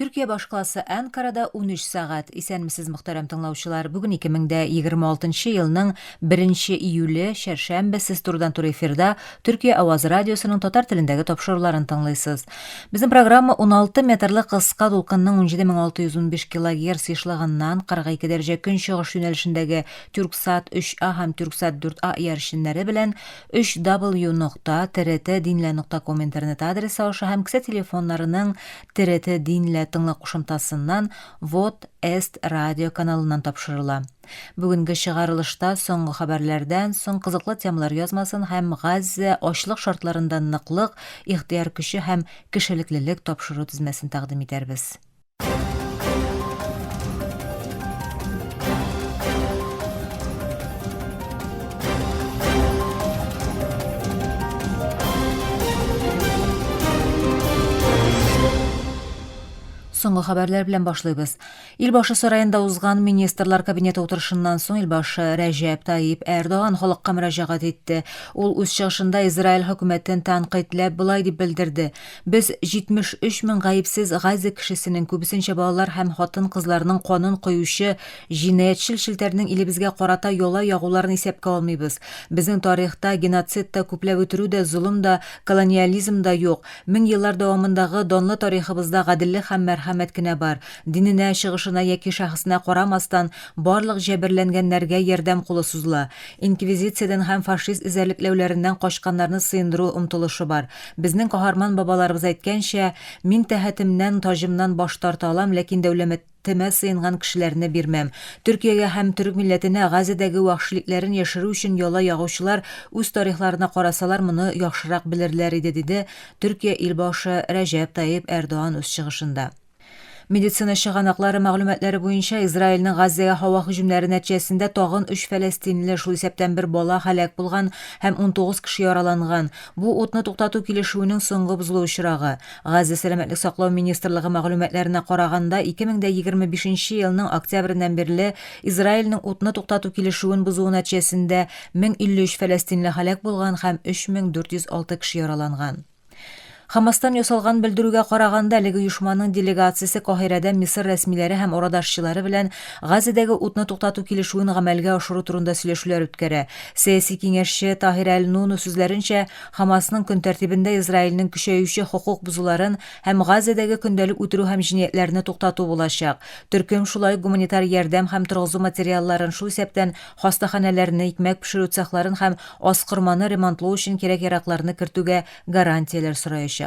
Төркия башкаласы Әнкарада 13 сәгать. Исәнмесез, мөхтәрәм тыңлаучылар. Бүген 2026 елның 1 июле, чәршәмбе, сез турыдан-туры эфирда Төркия авазы радиосының татар телендәге тапшыруларын тыңлыйсыз. Безнең программа 16 метрлы кыска дулкынның 17615 килогерц ешлыгыннан 42 дәрәҗә көнчыгыш юнәлешендәге Тюрксат 3А һәм Тюрксат 4А иярченнәре белән 3W нокта TRT динлә нокта ком интернет адресы аша һәм кесә телефоннарының TRT динлә тыңла кушымтасыннан Вот Эст радио каналыннан тапшырыла. Бүгенге чыгарылышта соңгы хәбәрләрдән соң кызыклы темалар язмасын һәм Газзә ачлык шартларында ныклык, ихтыяр көче һәм кешелеклелек тапшыру тезмәсен тәкъдим итәрбез. Соңгы хәбәрләр белән башлыйбыз. Илбашы сараенда узган министрлар кабинеты утырышыннан соң Илбашы Рәҗәп Таип Эрдоган халыкка мөрәҗәгать итте. Ул үз чыгышында Израиль хөкүмәтен тәнкыйтьләп болай дип белдерде: Без 73 мең гаепсез Газа кешесенең, күбесенчә балалар һәм хатын-кызларның канын коючы җинаятьчел челтәрнең илебезгә карата яла ягуларын исәпкә алмыйбыз. Безнең тарихта геноцид та, күпләп үтерү дә, золым да, колониализм да юк. Мең еллар дәвамындагы данлы тарихыбызда гаделлек һәм мәрхәмәт кенә бар. Диненә, чыгышына яки шәхесенә карамастан, барлык җәберләнгәннәргә ярдәм кулы сузыла. Инквизициядән һәм фашист эзәрлекләүләреннән качканнарны сыендыру омтылышы бар. Безнең каһарман бабаларыбыз әйткәнчә, мин тәхетемнән, таҗымнан баш тарта алам, ләкин дәүләмәтемә сыенган кешеләрне бирмәм. Төркиягә һәм төрек милләтенә Газәдәге вәхшилекләрен яшерү өчен яла ягучылар үз тарихларына карасалар, моны яхшырак белерләр иде, диде Төркия илбашы Рәҗәп Тайип Эрдоан үз чыгышында. Медицина чыганаклары мәгълүматлары буенча, Израильнең Газзәгә һава һөҗүмнәре нәтиҗәсендә тагын өч фәләстинле, шул исәптән бер бала һәлак булган һәм 19 кеше яраланган. Бу утны туктату килешүенең соңгы бозылу очрагы. Газзә сәламәтлек саклау министрлыгы мәгълүматларына караганда, 2025 елның октябреннән бирле Израильнең утны туктату килешүен бозуы нәтиҗәсендә 1053 фәләстинле һәлак булган һәм 3406 кеше яраланган. Хамастан ясалган белдерүгә караганда, әлеге оешманың делегациясе Каһирәдә Мисыр рәсмиләре һәм арадашчылары белән Газәдәге утны туктату килешүен гамәлгә ашыру турында сөйләшүләр үткәрә. Сәяси киңәшче Таһир әл-Нуну сүзләренчә, Хамасның көн тәртибендә Израильнең көчәюче хокук бозуларын һәм Газәдәге көндәлек үтерү һәм җинаятьләрне туктату булачак. Төркем шулай ук гуманитар ярдәм һәм торгызу материалларын, шул исәптән хастаханәләрне, икмәк пешерү цехларын һәм аскорманы ремонтлау өчен кирәк-яракларны кертүгә гарантияләр сораячак.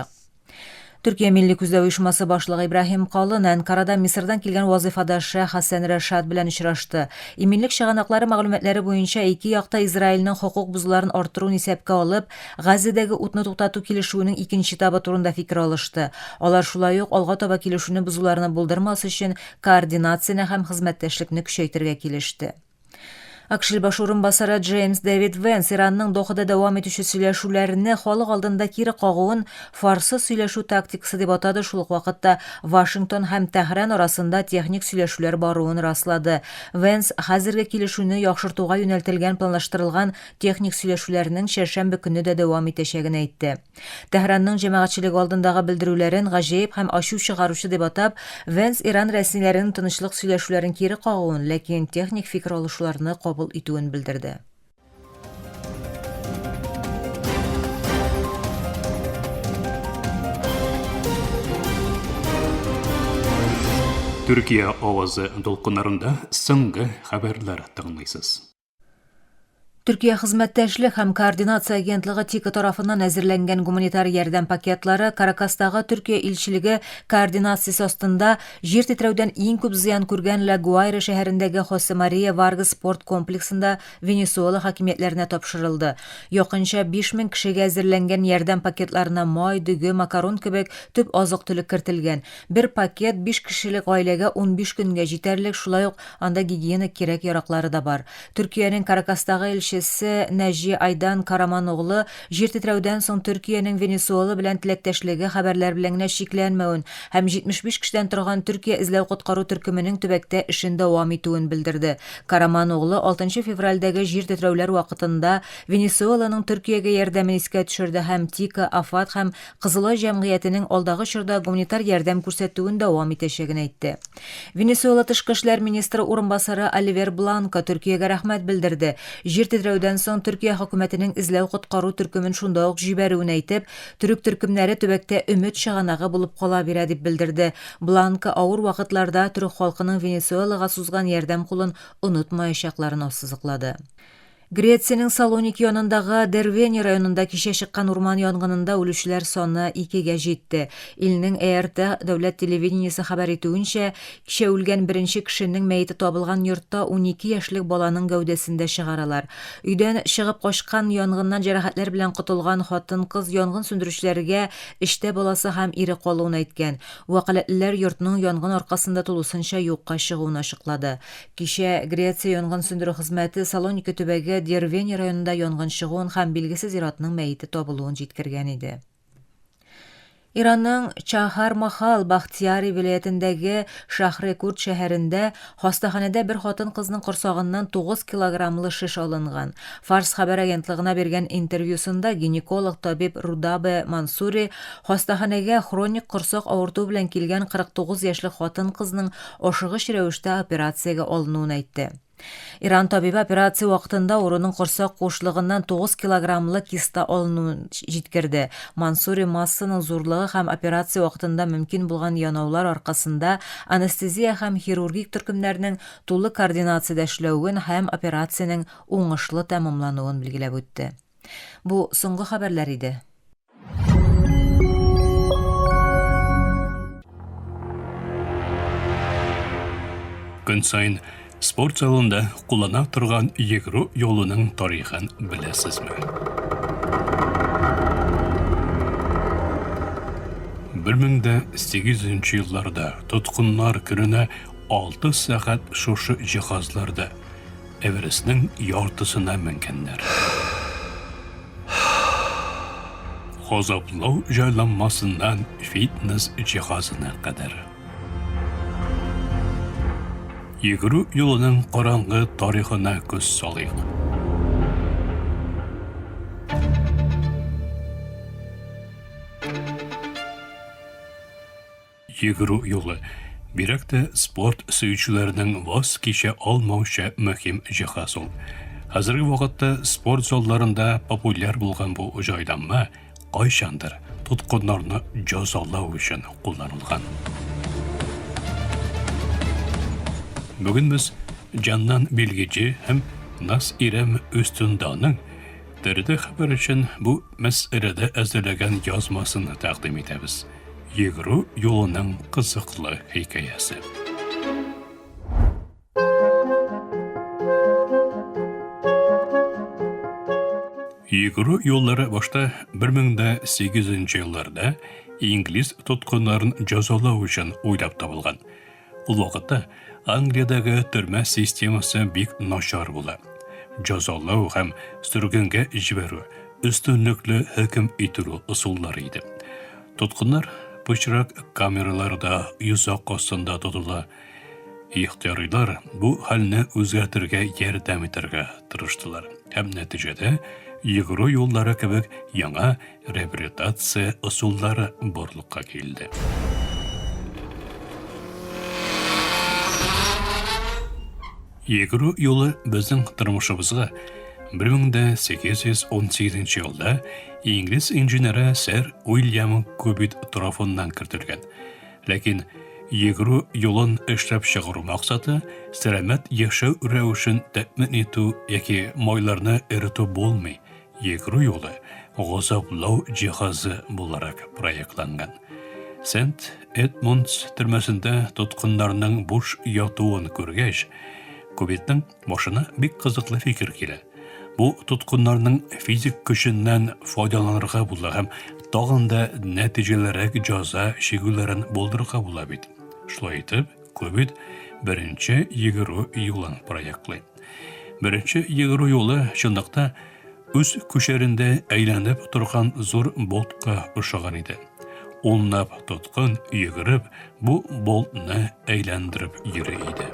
Төркия милли күзләү оешмасы башлыгы Ибраһим Калын Әнкарада Мисырдан килгән вазыйфадашы Хәсән Рәшат белән очрашты. Иминлек чыганаклары мәгълүматлары буенча ике як та Израильнең хокук бозуларын арттыруын исәпкә алып, Газзәдәге утны туктату килешүенең икенче этабы турында фикер алышты. Алар шулай ук алга таба килешүне бозуларны булдырмас өчен координацияне һәм хезмәттәшлекне көчәйтергә килеште. АКШ баш урынбасары Джеймс Дэвид Венс Иранның Дохада дәвам итүче сөйләшүләрне халык алдында кире кагуын фарсы сөйләшү тактикасы дип атады, шул ук вакытта Вашингтон һәм Тәһран арасында техник сөйләшүләр баруын раслады. Венс хәзерге килешүне яхшыртуга юнәлтелгән планлаштырылган техник сөйләшүләрнең чәршәмбе көнне дә дәвам итәчәген әйтте. Тәһранның җәмәгатьчелек алдындагы белдерүләрен гаҗәеп һәм ачу чыгаручы дип атап, Вэнс Иран рәсмиләренең тынычлык сөйләшүләрен кире кагуын, ләкин техник фикер алышуларны кабул итүен белдерде. Төркия авазы дулкыннарында соңгы хәбәрләр тыңлыйсыз. Төркия хезмәттәшлек һәм координация агентлыгы ТИКА тарафыннан әзерләнгән гуманитар ярдәм пакетлары Каракастагы Төркия илчелеге координациясе астында җир тетрәүдән иң күп зыян күргән Ла Гуайра шәһәрендәге Хосе Мария Варгас спорт комплексында Венесуэла хакимиятләренә тапшырылды. Якынча 5000 кешегә әзерләнгән ярдәм пакетларына май, дөге, макарон кебек төп азык-төлек кертелгән. Бер пакет биш кешелек гаиләгә 15 көнгә җитәрлек, шулай ук анда гигиена кирәк-яраклары да бар. Төркиянең Каракастагы илчесе. илчесе Нәҗи Айдан Караманоглы җир тетрәүдән соң Төркиянең Венесуэла белән теләктәшлеге хәбәрләр белән генә чикләнмәвен һәм 75 кешедән торган Төркия эзләү-коткару төркеменең төбәктә эшен дәвам итүен белдерде. Караманоглы 6 февральдәге җир тетрәүләр вакытында Венесуэланың Төркиягә ярдәмен искә төшерде һәм ТИКА, АФАД һәм Кызыл Ай җәмгыятенең алдагы чорда гуманитар ярдәм күрсәтүен дәвам итәчәген әйтте. Венесуэла тышкы эшләр министры урынбасары Оливер Бланко Төркиягә рәхмәт белдерде. Җир тетрәүдән соң Төркия хөкүмәтенең эзләү-коткару төркемен шунда ук җибәрүен әйтеп, төрек төркемнәре төбәктә өмет чыганагы булып кала бирә дип белдерде. Бланко авыр вакытларда төрек халкының Венесуэлага сузган ярдәм кулын онытмаячакларын ассызыклады. Грециянең Салоники янындагы Дервени районында кичә чыккан урман янгынында үлүчеләр саны икегә җитте. Илнең ЭРТ дәүләт телевидениесе хәбәр итүенчә, кичә үлгән беренче кешенең мәете табылган йортта 12 яшьлек баланың гәүдәсен дә чыгаралар. Өйдән чыгып качкан, янгыннан җәрәхәтләр белән котылган хатын-кыз янгын сүндерүчеләргә эчтә баласы һәм ире калуын әйткән. Вәкаләтлеләр йортның янгын аркасында тулысынча юкка чыгуын ачыклады. Кичә Греция янгын сүндерү хезмәте Салоники төбәге Дервени районында янгын чыгуын һәм билгесез ир-атның мәете табылуын җиткергән иде. Иранның Чахар-Махал Бахтияри вилаятендәге Шахре-Курд шәһәрендә хастаханәдә бер хатын-кызның корсагыннан 9 килограммлы шеш алынган. Фарс хәбәр агентлыгына биргән интервьюсында гинеколог-табиб Рудабе Мансури хастаханәгә хроник корсак авыртуы белән килгән 49 яшьлек хатын-кызның ашыгыч рәвештә операциягә алынуын әйтте. Иран табибы операция вакытында авыруның корсак куышлыгыннан 9 килограммлы киста алынуын җиткерде. Мансури массаның зурлыгы һәм операция вакытында мөмкин булган янаулар аркасында анестезия һәм хирургик төркемнәрнең тулы координациядә эшләвен һәм операциянең уңышлы тәмамлануын билгеләп үтте. Бу соңгы хәбәрләр иде. Көн саен спорт залында куллана торган йөгерү юлының тарихын беләсезме? 1800 елларда тоткыннар көненә 6 сәгать шушы җиһазларда Эверестның яртысына менгәннәр. Газаплау җайланмасыннан фитнес җиһазына кадәр. Йөгерү юлының караңгы тарихына күз салыйк. Йөгерү юлы, бигрәк тә спорт сөючеләрнең ваз кичә алмаучы мөһим җиһаз ул. Хәзерге вакытта спорт залларында популяр булган бу җайланма кайчандыр тоткыннарны җәзалау өчен кулланылган. Бүген без Җаннан Билгиҗи һәм Нас Ирәм Өстенданың TRT Хәбәр өчен бу мәсьәләдә әзерләгән язмасын тәкъдим итәбез. Йөгерү юлының кызыклы хикәясе. Йөгерү юллары башта 1800 елларда инглиз тоткыннарын җәзалау өчен уйлап табылган. Ул вакытта Англиядәге төрмә системасы бик начар була. Җәзалау һәм сөргенгә җибәрү өстенлекле хөкем ителү ысуллары иде. Тоткыннар пычрак камераларда йозак астында тотыла. Ихтыярилар бу хәлне үзгәртергә ярдәм итәргә тырыштылар һәм нәтиҗәдә йөгерү юллары кебек яңа реабилитация ысуллары барлыкка килде. Йөгерү юлы безнең тормышыбызга 1818 елда инглиз инженеры сэр Уильям Кубит тарафыннан кертелгән. Ләкин йөгерү юлын эшләп чыгару максаты сәламәт яшәү рәвешен тәэмин итү яки майларны эретү булмый. Йөгерү юлы газаплау җиһазы буларак проектланган. Сент Эдмундс төрмәсендә тоткыннарның буш ятуын күргәч, Кубитның башына бик кызыклы фикер килә. Бу тоткыннарның физик көченнән файдаланырга була һәм тагын да нәтиҗәлерәк җәза чигүләрен булдырырга була бит. Шулай итеп, Кубит беренче йөгерү юлын проектлый. Беренче йөгерү юлы чынлыкта үз күчәрендә әйләнеп торган зур болтка ошаган иде. Унлап тоткын йөгереп бу болтны әйләндереп йөри иде.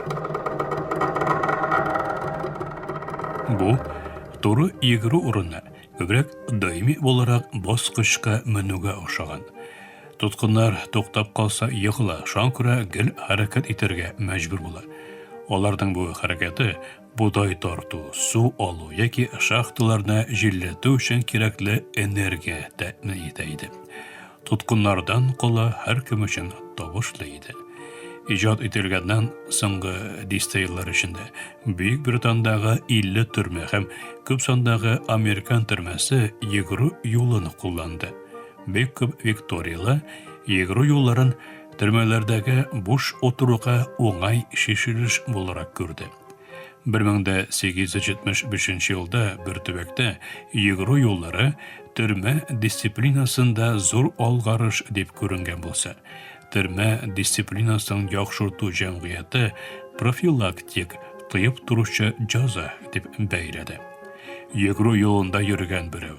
Бу туры йөгерү урыны күбрәк даими буларак баскычка менүгә охшаган. Тоткыннар туктап калса егыла, шуңа күрә гел хәрәкәт итәргә мәҗбүр була. Аларның бу хәрәкәте бодай тарту, су алу яки шахталарны җилләтү өчен кирәкле энергия тәэмин итә иде. Тоткыннардан кала һәркем өчен табышлы иде. Иҗат ителгәннән соңгы дистә еллар эчендә Бөек Британдагы 50 төрмә һәм күп сандагы американ төрмәсе йөгерү юлын кулланды. Бик күп викториялы йөгерү юлларын төрмәләрдәге буш утыруга уңай чишелеш буларак күрде. 1875 елда бер төбәктә йөгерү юллары төрмә дисциплинасында зур алгарыш дип күренгән булса, төрмә дисциплинасын яхшырту җәмгыяте профилактик тыеп торучы җәза дип бәяләде. Йөгерү юлында йөргән берәү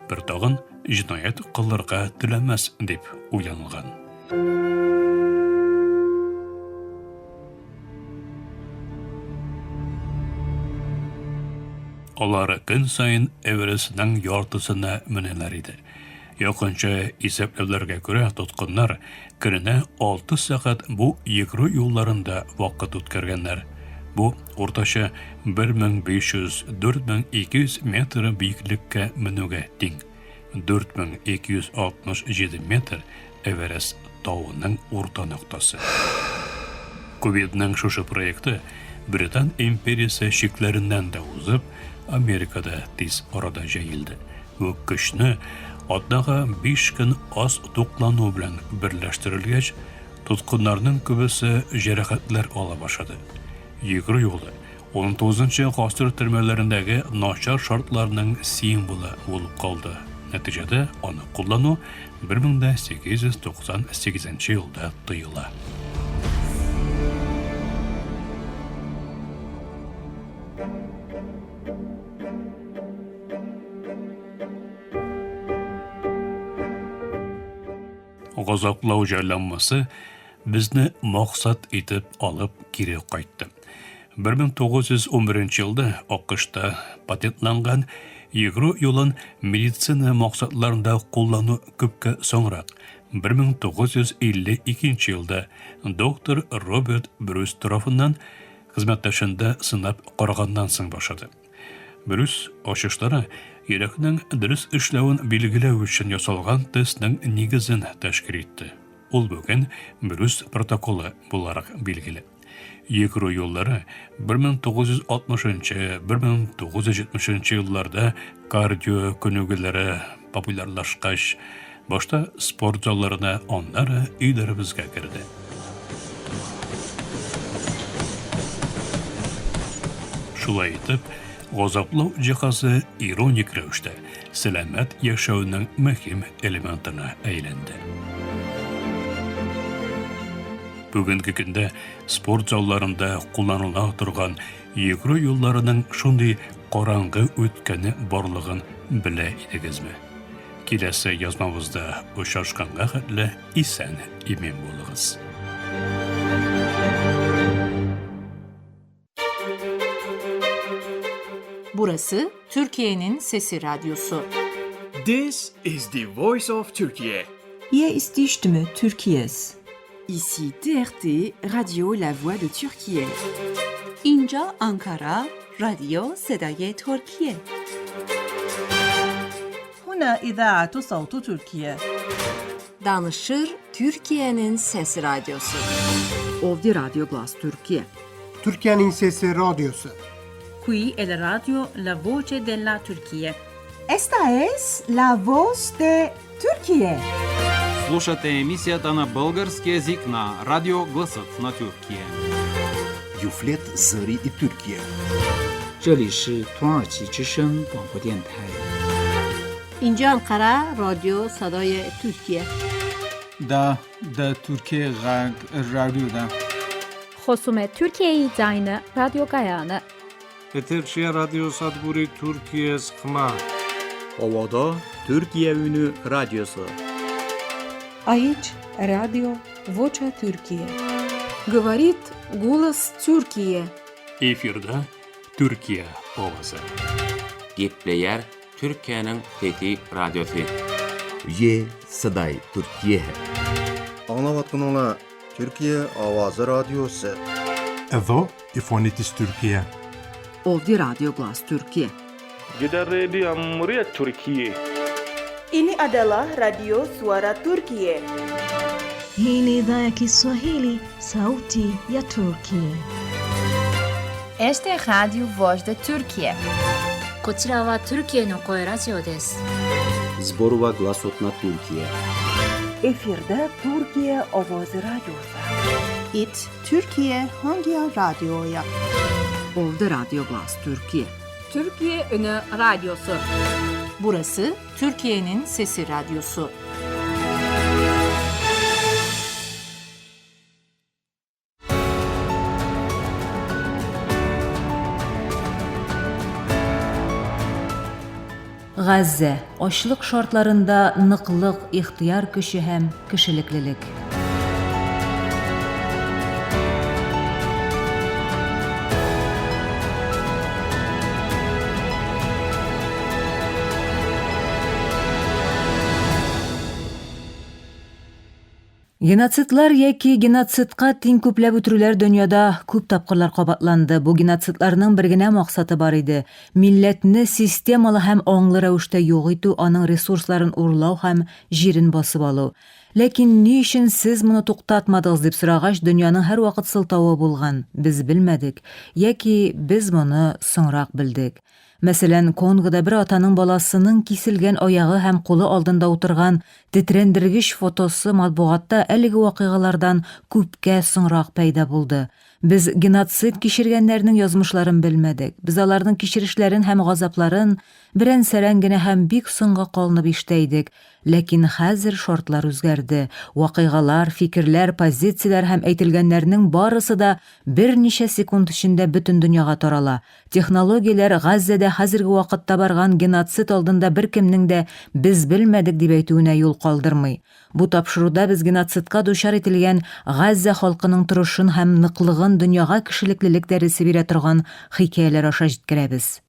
Бер тагын җинаять кылырга теләмәс дип уйланылган. Алар көн саен Эверестның яртысына менәләр иде. Якынча исәпләүләргә күрә, тоткыннар көненә 6 сәгать бу йөгерү юлларында вакыт үткәргәннәр. Бу уртача 1500-4200 метр биеклеккә менүгә тиң. 4267 метр Эверест тавының урта ноктасы. Кувидның шушы проекты Британ империясе чикләреннән дә узып, Америкада тиз арада җәелде. Бу көчне атнага 5 көн аз туклану белән берләштерелгәч, тоткыннарның күбесе җәрәхәтләр ала башлады. Йөгерү юлы 19 гасыр төрмәләрендәге начар шартларның символы булып калды. Нәтиҗәдә аны куллану 1898 елда тыела. Газаплау җайланмасы безне максат итеп алып кире кайтты. 1911 елда АКШта патентланган йөгерү юлын медицина максатларында куллану күпкә соңрак, 1952 елда доктор Роберт Брюс тарафыннан хезмәттәшендә сынап караганнан соң башлады. Брюс ачышлары йөрәкнең дөрес эшләвен билгеләү өчен ясалган тестның нигезен тәшкил итте. Ул бүген Брюс протоколы буларак билгеле. Йөгерү юллары 1960-1970 елларда кардио күнегүләре популярлашкач, башта спорт залларына, аннары өйләребезгә керде. Шулай итеп, газаплау җиһазы ироник рәвештә сәламәт яшәүнең мөһим элементына әйләнде. Бүгенге көндә спорт залларында кулланыла торган йөгерү юлларының шундый караңгы үткәне барлыгын белә идегезме? Киләсе язмабызда очрашканга хәтле исән имин булыгыз. Burası Türkiye'nin Sesi Radyosu. This is the voice of Turkey. Hier ist die Stimme Türkiye's. Ici TRT, Radio La Voix de Türkiye. اینجا آنکارا رادیو صدای ترکیه. هنا إذاعة صوت تركيا. Danışır Türkiye'nin Sesi Radyosu. Ovdje Radio Glas Türkiye. Türkiye'nin Sesi Radyosu. Qui è la radio La Voce della Turchia. Esta es la voz de Türkiye. Слушате емисията на български език на Радио Гласът на Тюркия. Юфлет Зъри и Türkiye. 这里是土耳其之声广播电台。 اینجا انقره رادیو صدای ترکیه. دا د ترکیې غږ راډیو ده. Xosume Türkiye'yi Dayını Radyo Gayağını. Ეთერშია რადიოსადგური თურქიეს ხმა. Ovada Türkiye Ünü Radyosu. Aici Radio Vocea Türkiye. Говорит голос Türkiye. Efirde Türkiye owazy. Gepleýär Türkiýäniň Sesi Radiosy. Ye Saday Türkiye. Аңлаватканыңлар Türkiye Owazy Radiosy. Εδώ η φωνή της Τουρκία. Ovdje Radio Glas Türkiye. Gidan rediyon muryar Turkiyya. Ini adalah Radio Suara Turkiye. Hii ni idhaa ya Kiswahili, sauti ya Turki. Esta é a Rádio Voz da Türkiye. こちらはトルキエの声ラジオです。 Зборува гласот на Туркија. Efirde Türkiye Ovozi Radyosu. It Türkiye Hangi Radyoya? Ovdje Radio Glas Türkiye. Türkiye Ünü Radyosu. Burası Türkiye'nin Sesi Radyosu. Газзә, ачлык шартларында ныклык, ихтыяр көче һәм кешелеклелек. Геноцидлар яки геноцидка тиң күпләп үтерүләр дөньяда күп тапкырлар кабатланды. Бу геноцидларның бер генә максаты бар иде: милләтне системалы һәм аңлы рәвештә юк итү, аның ресурсларын урлау һәм җирен басып алу. Ләкин ни өчен сез моны туктатмадыгыз дип сорагач, дөньяның һәрвакыт сылтавы булган: без белмәдек яки без моны соңрак белдек. Мәсәлән, Конгода бер атаның баласының киселгән аягы һәм кулы алдында утырган тетрәндергеч фотосы матбугатта әлеге вакыйгалардан күпкә соңрак пәйда булды. Без геноцид кичергәннәрнең язмышларын белмәдек. Без аларның кичерешләрен һәм газапларын берән-сәрән генә һәм бик соңга калынып ишетә идек. Ләкин хәзер шартлар үзгәрде. Вакыйгалар, фикерләр, позицияләр һәм әйтелгәннәрнең барысы да берничә секунд эчендә бөтен дөньяга тарала. Технологияләр Газзәдә хәзерге вакытта барган геноцид алдында беркемнең дә без белмәдек дип әйтүенә юл калдырмый. Бу тапшыруда без геноцидка дучар ителгән Газзә халкының торышын һәм ныклыгын дөньяга кешелеклелек дәресе бирә торган хикәяләр аша җиткерәбез.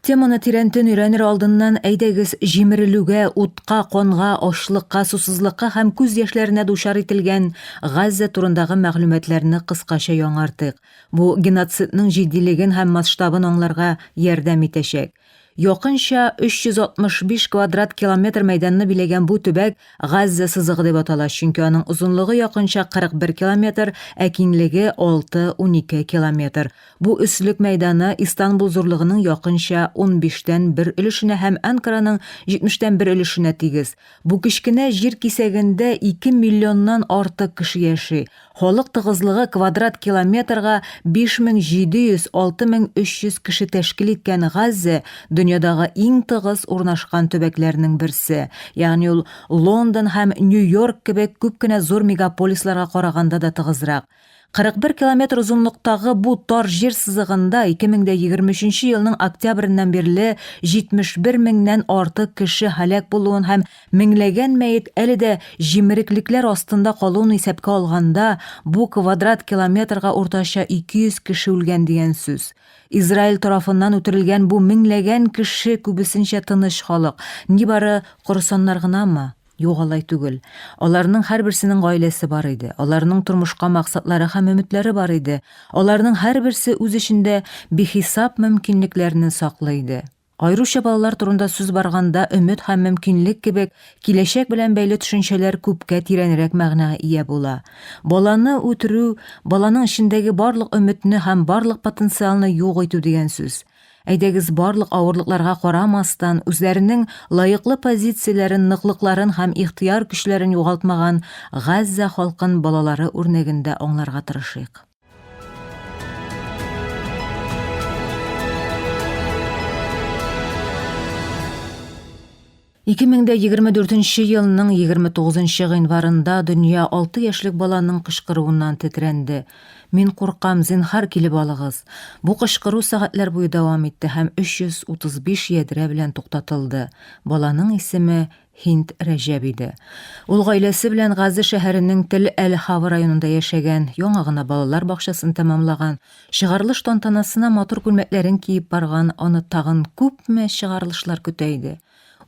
Теманы тирәнтен өйрәнер алдыннан әйдәгез җимерелүгә, утка, канга, ачлыкка, сусызлыкка һәм күз яшьләренә дучар ителгән Газзә турындагы мәгълүматларны кыскача яңартыйк. Бу геноцидның җитдилеген һәм масштабын аңларга ярдәм итәчәк. Якынча 365 квадрат километр мәйданны биләгән бу төбәк Газзә сызыгы дип атала, чөнки аның озынлыгы якынча 41 километр, ә киңлеге 6-12 километр. Бу өслек мәйданы Истанбул зурлыгының якынча 15тән бер өлешенә һәм Анкараның 70тән бер өлешенә тигез. Бу кечкенә җир кисәгендә 2 миллионнан артык кеше яши. Халык тыгызлыгы квадрат километрга 5700-6300 кеше тәшкил иткән Газзә дөньядагы иң тыгыз урнашкан төбәкләрнең берсе. Ягъни ул Лондон һәм Нью-Йорк кебек күп кенә зур мегаполисларга караганда да тыгызрак. 41 километр озынлыктагы бу тар җир сызыгында 2023 елның октябреннән бирле 71 меңнән артык кеше һәлак булуын һәм меңләгән мәет әле дә җимереклекләр астында калуын исәпкә алганда, бу квадрат километрга уртача 200 кеше үлгән дигән сүз. Израиль тарафыннан үтерелгән бу меңләгән кеше күбесенчә тыныч халык, нибары коры саннар гынамы? Юк, алай түгел. Аларның һәрберсенең гаиләсе бар иде. Аларның тормышка максатлары һәм өметләре бар иде. Аларның һәрберсе үз эчендә бихисап мөмкинлекләрне саклый иде. Аеруча балалар турында сүз барганда өмет һәм мөмкинлек кебек киләчәк белән бәйле төшенчәләр күпкә тирәнрәк мәгънәгә ия була. Баланы үтерү, баланың эчендәге барлык өметне һәм барлык потенциалны юк итү дигән сүз. Әйдәгез, барлык авырлыкларга карамастан, үзләренең лаеклы позицияләрен, ныклыкларын һәм ихтыяр көчләрен югалтмаган Газзә халкын балалары үрнәгендә аңларга тырышыйк. 2024 елның 29 гыйнварында дөнья 6 яшьлек баланың кычкыруыннан тетрәнде. Мин куркам, зинһар килеп алыгыз. Бу кычкыру сәгатьләр буе дәвам итте һәм 335 ядрә белән туктатылды. Баланың исеме Һинд Рәҗәб иде. Ул гаиләсе белән Газа шәһәренең Тел әл-Хава районында яшәгән, яңа гына балалар бакчасын тәмамлаган, чыгарылыш тантанасына матур күлмәкләрен киеп барган, аны тагын күпме чыгарылышлар көтә иде.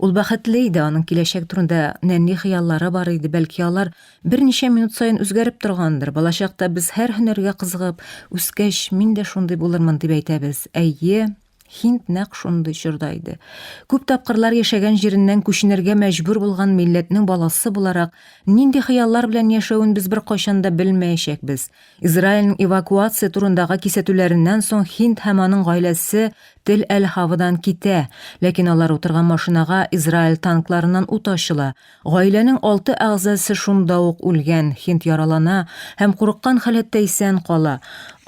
Ул бәхетле иде, аның киләчәк турында нәни хыяллары бар иде, бәлки алар берничә минут саен үзгәреп торгандыр. Балачакта без һәр һөнәргә кызыгып, үскәч, мин дә шундый булырмын дип әйтәбез. Әйе, Һинд нәкъ шундый чорда иде. Күп тапкырлар яшәгән җиреннән күченергә мәҗбүр булган милләтнең баласы буларак, нинди хыяллар белән яшәвен без беркайчан да белмәячәкбез. Израильнең эвакуация турындагы кисәтүләреннән соң Һинд һәм аның гаиләсе Тел-әл-Хавадан китә, ләкин алар утырган машинага Израиль танкларыннан ут ачыла. Гаиләнең алты әгъзасы шунда ук үлгән, Һинд яралана һәм курыккан халәттә исән кала.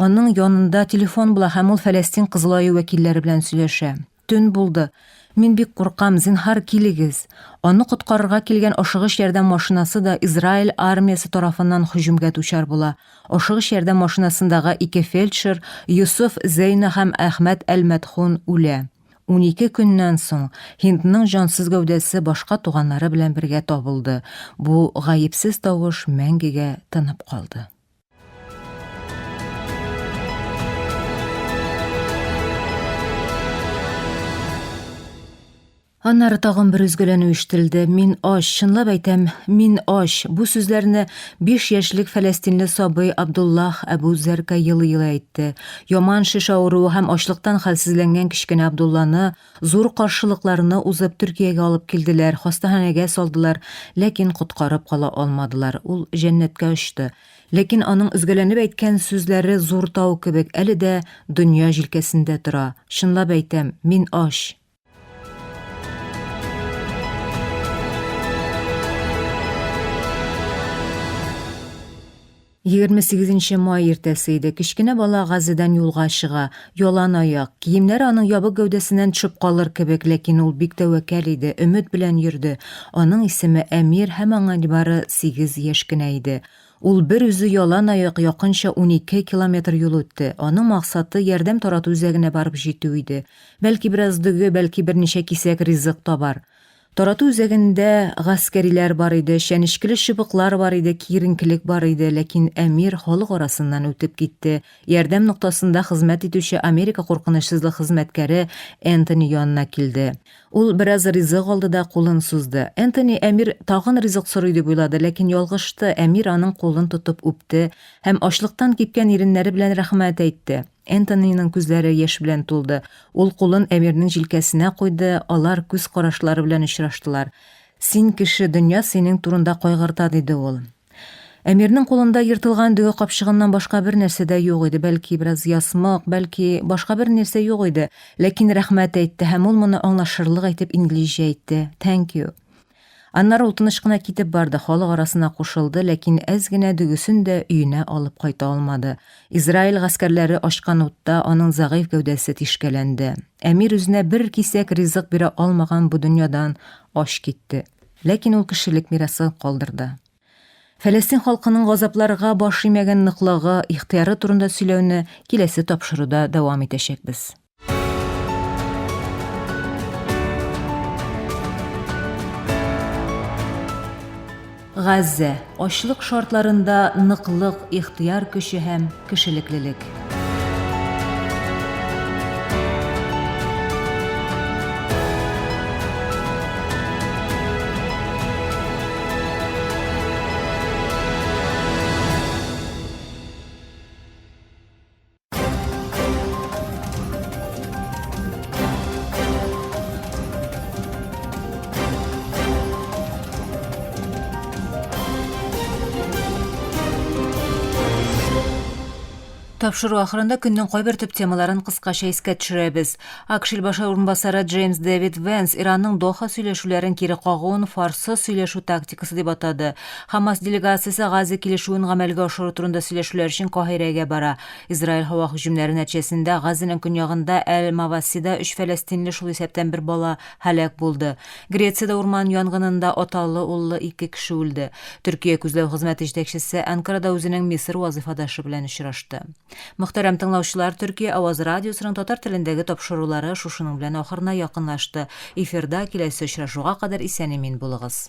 Аның янында телефон була һәм ул Фәләстин Кызыл Ае вәкилләре белән сөйләшә. Төн булды. Мин бик куркам, зинһар, килегез. Аны коткарырга килгән ашыгыч ярдәм машинасы да Израиль армиясе тарафыннан һөҗүмгә дучар була. Ашыгыч ярдәм машинасындагы ике фельдшер, Йосыф Зәйна һәм Әхмәт әл-Мәдхун үлә. 12 көннән соң Һиндның җансыз гәүдәсе башка туганнары белән бергә табылды. Бу гаепсез тавыш мәңгегә тынып калды. Аннары тагын бер өзгәләнү ишетелде. Мин ач, чынлап әйтәм, мин ач. Бу сүзләрне биш яшьлек фәләстинле сабый Абдуллах Әбү Зәрка елый-елый әйтте. Яман шеш авыруы һәм ачлыктан хәлсезләнгән кечкенә Абдулланы зур каршылыкларны узып Төркиягә алып килделәр, хастаханәгә салдылар, ләкин коткарып кала алмадылар. Ул җәннәткә очты. Ләкин аның өзгәләнеп әйткән сүзләре зур тау кебек әле дә дөнья җилкәсендә тора. Чынлап әйтәм, мин ач. 28 май иртәсе иде. Кечкенә бала Газидан юлга чыга. Ялан аяк. Киемнәре аның ябык гәүдәсеннән төшеп калыр кебек, ләкин ул бик тәвәккәл иде, өмет белән йөрде. Аның исеме Әмир һәм аңа нибары 8 яшь кенә иде. Ул бер үзе ялан аяк якынча 12 километр юл үтте. Аның максаты ярдәм тарату үзәгенә барып җитү иде. Бәлки бераз дөге, бәлки берничә кисәк ризык табар. Тарату үзәгендә гаскәриләр бар иде, чәнечкеле чыбыклар бар иде, киеренкелек бар иде, ләкин Әмир халык арасыннан үтеп китте. Ярдәм ноктасында хезмәт итүче Америка куркынычсызлык хезмәткәре Энтони янына килде. Ул бераз ризык алды да кулын сузды. Энтони Әмир тагын ризык сорый дип уйлады, ләкин ялгышты, Әмир аның кулын тотып үпте һәм ачлыктан кипкән иреннәре белән рәхмәт әйтте. Энтониның күзләре яшь белән тулды. Ул кулын Әмирнең җилкәсенә куйды, алар күз карашлары белән очраштылар. Син кеше, дөнья синең турында кайгырта, диде ул. Әмирнең кулында ертылган дөге капчыгыннан башка бер нәрсә дә юк иде, бәлки бераз ясмык, бәлки башка бер нәрсә юк иде. Ләкин рәхмәт әйтте һәм ул моны аңлашырлык итеп инглизчә әйтте. Thank you. Аннары ул тыныч кына китеп барды, халык арасына кушылды, ләкин әз генә дөгесен дә өенә алып кайта алмады. Израиль гаскәрләре ачкан утта аның зәгыйфь гәүдәсе тишкәләнде. Әмир үзенә бер кисәк ризык бирә алмаган бу дөньядан ач китте. Ләкин ул кешелек мирасы калдырды. Фәләстин халкының газапларга баш имәгән ныклыгы, ихтыяры турында сөйләүне киләсе тапшыруда дәвам итәчәкбез. Газзә, ачлык шартларында ныклык, ихтыяр көче һәм кешелеклелек. Тапшыру ахырында көннең кайбер төп темаларын кыскача искә төшерәбез. АКШ илбашы урынбасары Джеймс Дэвид Венс Иранның Доха сөйләшүләрен кире кагуын фарсы сөйләшү тактикасы дип атады. Хамас делегациясе Газа килешүен гамәлгә ашыру турында сөйләшүләр өчен Каһирәгә бара. Израиль һава һөҗүмнәре нәтиҗәсендә Газаның көньягында Әл-Мавасида өч фәләстинле, шул исәптән бер бала, һәлак булды. Грециядә урман янгынында аталы-уллы ике кеше үлде. Төркия күзләү хезмәте җитәкчесе Анкарада үзенең Мисыр вазыйфадашы белән очрашты. Мөхтәрәм тыңлаучылар, Төркия авазы радиосының татар телендәге тапшырулары шушының белән ахырына якынлашты. Эфирда киләсе очрашуга кадәр исән-имин булыгыз.